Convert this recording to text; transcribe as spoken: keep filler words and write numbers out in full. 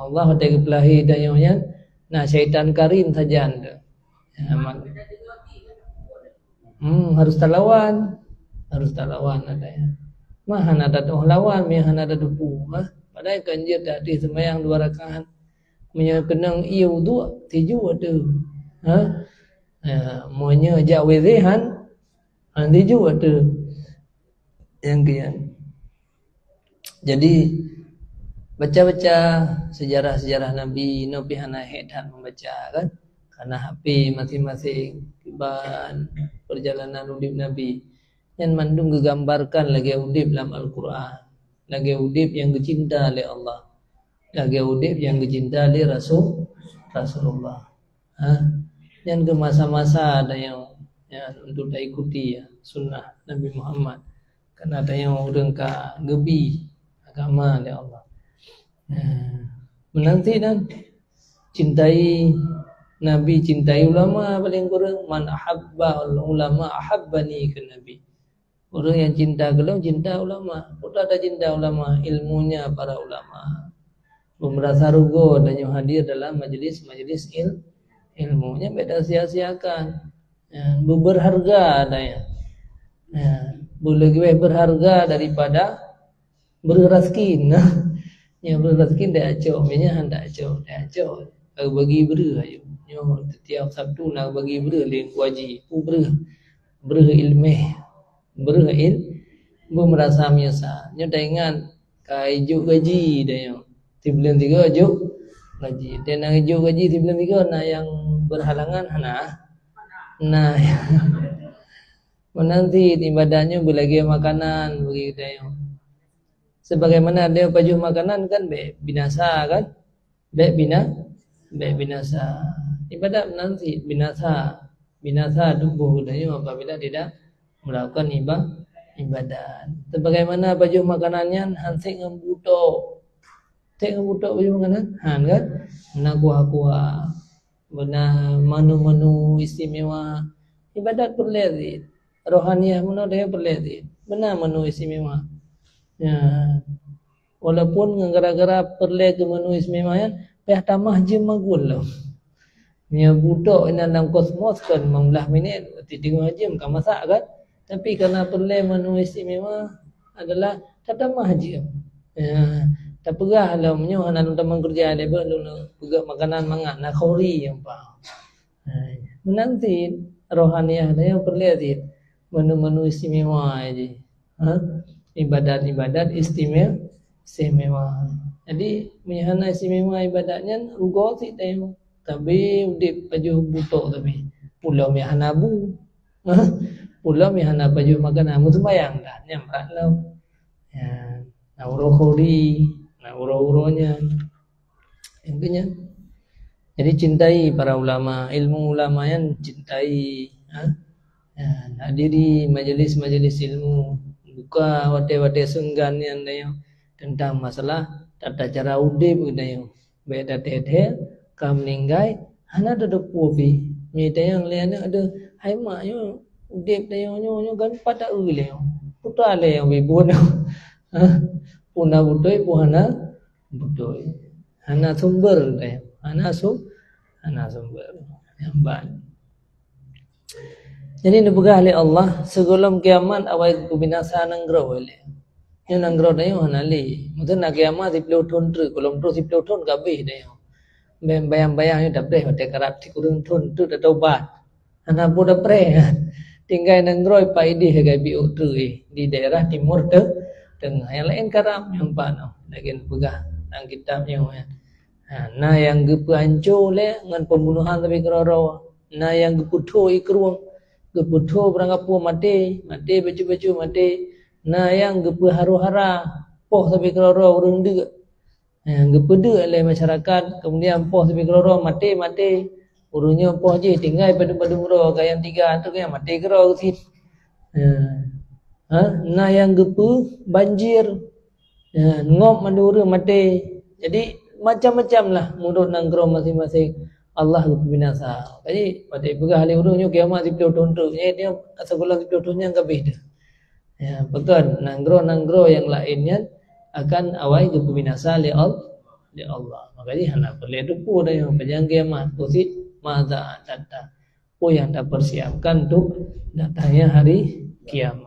Allah watèe geupeulahé tanyoe nyan na syaitan karim sajan teuh. Ya, mak- Hmm, harus talawan. Harus talawan ada ya. Mah hana tatu'oh lawan, meuh hana tatupu, ha? Padahai kan jeuet tadi seumayang dua rakaat. Meunyoe keunong ié uduk, tijok ateuh. Ha? Ya, meunyoe jak W C han, han tijok ateuh. Yang kian. Jadi, baca-baca sejarah-sejarah Nabi, nyoe pih hana hék that membaca kan? Karena H P masing-masing, kiban perjalanan udép Nabi. Nyan mandum geugambarkan lagèe udép lam Al-Quran. Lagèe udép nyang geucinta lé Allah. Lagèe udép nyang geucinta lé Rasul, Rasulullah. Ha? Nyan keuh masa-masa tanyoe, ya, untuk taikuti, ya, sunnah Nabi Muhammad. Karena tanyoe ureueng ka geubi agama lé Allah. Ya. Meunan cit nyan, cintai Nabi, cintai ulama paléng kureueng. "Man ahabba ulama ahabbani," kheun Nabi. Ureueng nyang cinta keu lôn, cinta ulama. Peue tacinta ulama? Ilmunya para ulama. Beumeurasa rugoe tanyoe hadir dalam majlis-majlis il-, ilmu. Nyan bèk tasia-siakan. Ya, beuharga tanyoe. Ya, beuleubèh berharga daripada breuh raseuki. Nyang breuh raseuki ndak cok, meunyoe han dak cok, dak cok. Bagi breuh ayu. Nyoe setiap Sabtu na bagi breuh lé Teungku Haji. Peue breuh? Breuh ileumèe. Breuh il-, beumeurasa meunyeusal. Nyoe taingat ka ijok gaji tanyoe. Sibuleuen sigoe jok gaji. Dan nyang ijok gaji sibuleuen sigoe na nyang berhalangan hana? Nah, meunan cit ibadat nyoe beulagèe makanan bagi tanyoe. Sebagaimana tanyoe pajoh makanan kan bèk binasa kan? Bèk bina-, bèk binasa. Ibadat meunan cit binasa. Binasa tuboh geutanyoe apabila tidak melakukan iba-, ibadat. Sebagaimana pajoh makanan nyan han sép ngon butôk. Sép ngon butôk pajoh makanan? Han kan? Na kuah-kuah. Beuna menu-menu istimewa. Ibadat peureulèe cit. Rohaniah meunoe tanyoe peureulèe cit. Beuna menu istimewa. Ya. Walaupun ngon gara-gara peureulèe keu menu istimewa nyan, payah tamah jeuem magun lom. Nyoe butôk inan lam kosmos kan limong blah minèt, teungoh jeuem ka masak kan? Tapi karena peureulèe menu istimewa adalah tatamah jeuem. Ya, tapeugah lom nyoe hana lôn tamong keureuja lé beuh lôn peugah makanan mangat na khori nyang pa. Ha, meunan cit rohaniah tanyoe peureulèe cit menu-menu istimewa jih. Ha? Ibadat-ibadat istime-, istimewa. Jadi, meunyoe hana istimewa ibadat nyan, rugoe cit tanyoe. Tapi udép pajoh butôk tapi. Peue lom nyang hana bu. Ha? Peue lom nyang hana pajoh makanan. Meuseumbayang dak? Nyan brat lom. Ya, na uroe khori, na uroe-uroe nyan. Intinya, jadi cintai para ulama, ilmu ulama nyan cintai, ha? Ya, hadiri majelis-majelis ilmu, buka watèe-watèe seunggan nyan tanyoe tentang masalah tata cara udép geutanyoe. Bèk tathèe-thèe ka meuninggai hana tateupeue pih. Meunyoe tanyong lé aneuk, "Adoh, hai mak, nyoe udép tanyoe nyoe, nyoe gan pat ta-eu lé nyoe? Peue ta lé nyang bibun nyoe?" Peue na beutôi, peue hana beutôi. Hana sumber teuh. Hana su-, hana sumber. Nyang ban. Jadi neupeugah lé Allah, sigohlom kiamat awai geupeu binasa nanggroe lé. Nyoe nanggroe tanyoe hana lé. Mungken na kiamat siploh thon treuk, gohlom troh siploh thon ka abéh tanyoe. Bèk bayang-bayang nyoe tapreh watèe karab sikureueng thon treuk tatobat. Hana peue tapreh. Tinggai nanggroe pat idéh lagèe biôk treuk di daerah Timur Teu-, Teungoh. Nyang laén karab nyang pat nyoe lagèe neupeugah lam kitab nyoe. Ha, na nyang geupeuhanco lé ngon pembunuhan sabe keudroe-droe. Na nyang geupeutho ié krueng, geupeutho barangkapeue maté, maté bacut-bacut maté. Na nyang geupeuharu-hara, poh sabe keudroe-droe ureueng deuk. Ha, geupeudeuk lé masyarakat, kemudian poh sabe keudroe-droe maté, maté. Ureueng nyoe poh jih tinggai padum-padum droe, ka nyang tiga, tu nyang maté keudroe cit. Ha. Ha, na nyang geupeu banjir. Ya, ngop mandum ureueng maté. Jadi, macam-macam lah menurut nanggroe masing-masing Allah geupeu binasa. Jadi, watèe peugah lé ureueng nyoe kiamat siploh thon treuk, nyan dia sigohlom siploh thon nyan ka abéh teuh. Ya, pakon nanggroe-nanggroe nyang laén nyan akan awai geupeu binasa lé Al-, lé Allah. Maka jih hana peureulée teupeue tanyoe pajan kiamat, peue cit, madza a'dadta, peue nyang tapersiapkan untuk datangnya hari kiamat.